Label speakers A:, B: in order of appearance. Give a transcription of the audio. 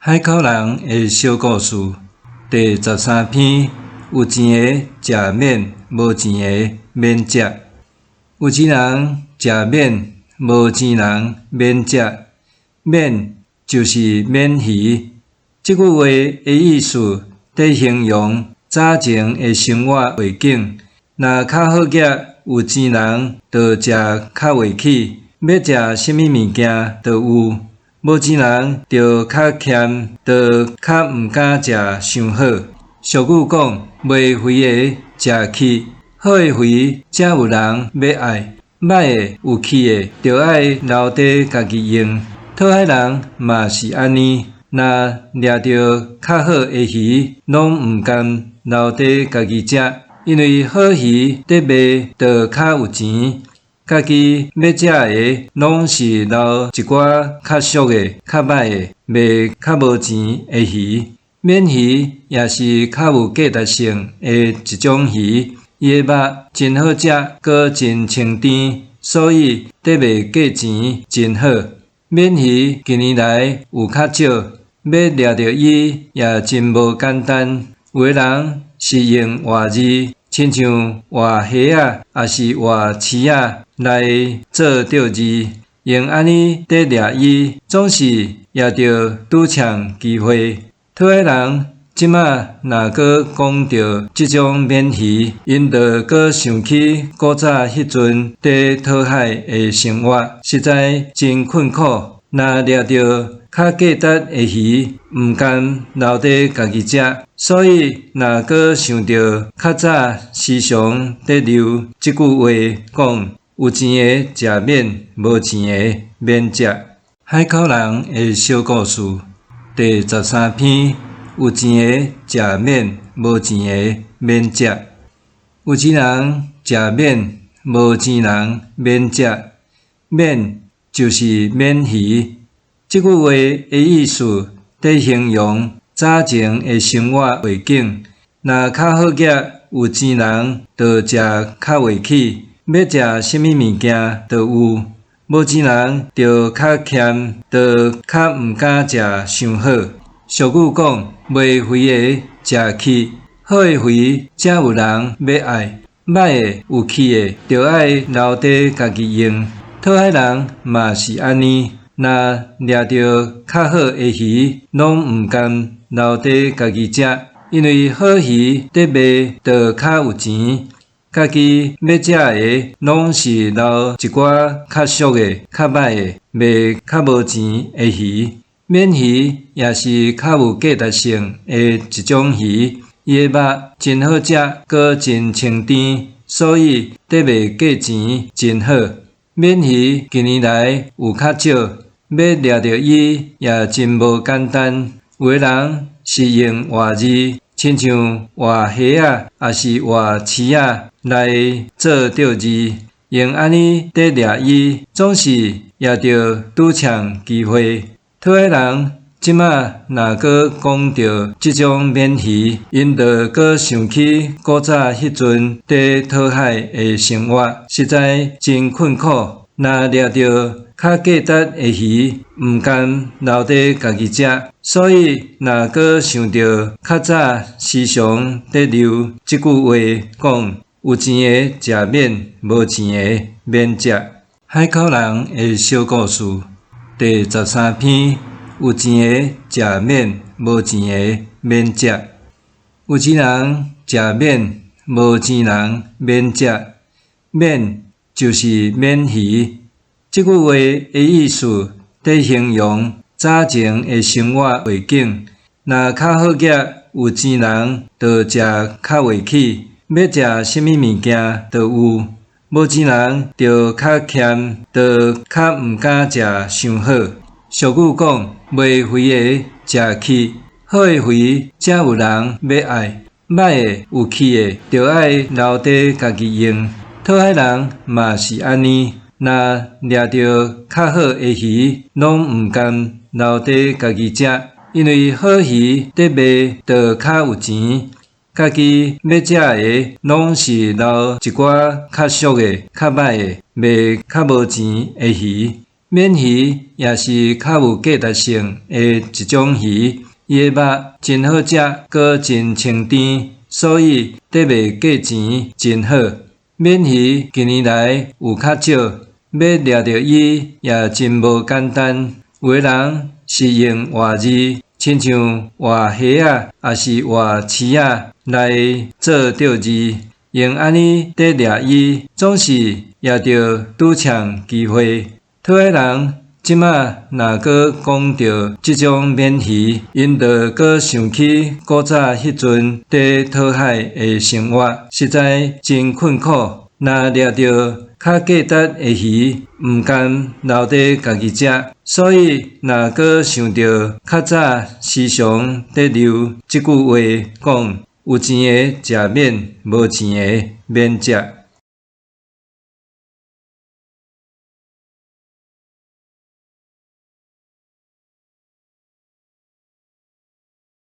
A: 海口人的小故事第十三篇：有錢的食免，無錢的免食。有錢人食免，無錢人免食。免就是免魚。這句話的意思，佇形容早前的生活環境。若較好額，有錢人就食較袂起，欲食啥物物件都有；無錢人就較儉，就較毋敢食傷好。俗語講，賣肥的食氣，好的魚才有人欲愛，䆀的有氣的，著愛留底家己用。討海人嘛是按呢，若掠著較好的魚，攏毋甘留底家己食，因為好魚佇賣就較有錢。家己欲食的，攏是留一寡較俗的、較䆀的、賣較無錢的魚。免魚也是較有價值性的一種魚，伊的肉真好食，閣真清甜，所以佇賣價錢真好。免魚近年來有較少，欲掠著伊也真無簡單。有的人是用活字，親像活蝦仔，抑是活刺仔來做釣餌，用按呢佇掠伊，總是也著拄衝機會。討海人這馬若閣講著這種免魚，𪜶就閣想起古早彼陣佇討海的生活，實在真困苦。若掠著較價值的魚，毋甘留底家己食，所以若閣想著較早時常佇流這句話講：有錢的食免，無錢的免食。海口人的小故事第十三篇：有錢的食免，無錢的免食。有錢人食免，無錢人免食。免就是免魚。這句話的意思，佇形容早前的生活環境。若較好額，有錢人就食較袂起，欲食啥物物件都有；無錢人就較儉，就較毋敢食傷好。俗語講，賣肥的食氣，好的魚才有人欲愛，䆀的有氣的，著愛留底家己用。討海人嘛是按呢，若掠著較好的魚，攏毋甘留底家己食，因為好魚佇賣就較有錢。家己欲食的，攏是留一寡較俗的、較䆀的、賣較無錢的魚。免魚也是較有價值性的一種魚，伊的肉真好食，閣真清甜，所以佇賣價錢真好。免魚近年來有較少，欲掠著伊也真無簡單。有的人是用活字，親像活蝦仔，抑是活刺仔來做釣餌，用按呢佇掠伊，總是也著拄衝機會。討海人這馬若閣講著這種免魚，𪜶就閣想起古早彼陣佇討海的生活，實在真困苦。若掠著較價值的魚，毋甘留底家己食，所以若閣想著較早時常佇流這句話講：有錢的食免，無錢的免食。海口人的小故事第十三篇：有錢的食免，無錢的免食。有錢人食免，無錢人免食。免就是免魚。這句話的意思，佇形容早前的生活環境。若較好額，有錢人就食較袂起，欲食啥物物件都有；無錢人就較儉，就較毋敢食傷好。俗語講，賣肥的食氣，好的魚才有人欲愛，䆀的有氣的，著愛留底家己用。討海人嘛是按呢，若掠著較好的魚，攏毋甘留底家己食，因為好魚佇賣就較有錢。家己欲食的，攏是留一寡較俗的、較䆀的、賣較無錢的魚。鰻魚也是較有價值性的一種魚，伊的肉真好食，閣真清甜，所以佇賣價錢真好。鰻魚近年來有較少，欲掠著伊也真無簡單。有的人是用活餌，親像活蝦仔，抑是活刺仔來做釣餌，用按呢佇掠伊，總是也著拄衝機會。討海人這馬若閣講著這種鰻魚，𪜶就閣想起古早彼陣佇討海的生活，實在真困苦。若掠著較價值的魚，毋甘留佇家己食，所以若閣想著較早時常佇流這句話講：有錢的食免，無錢的免食。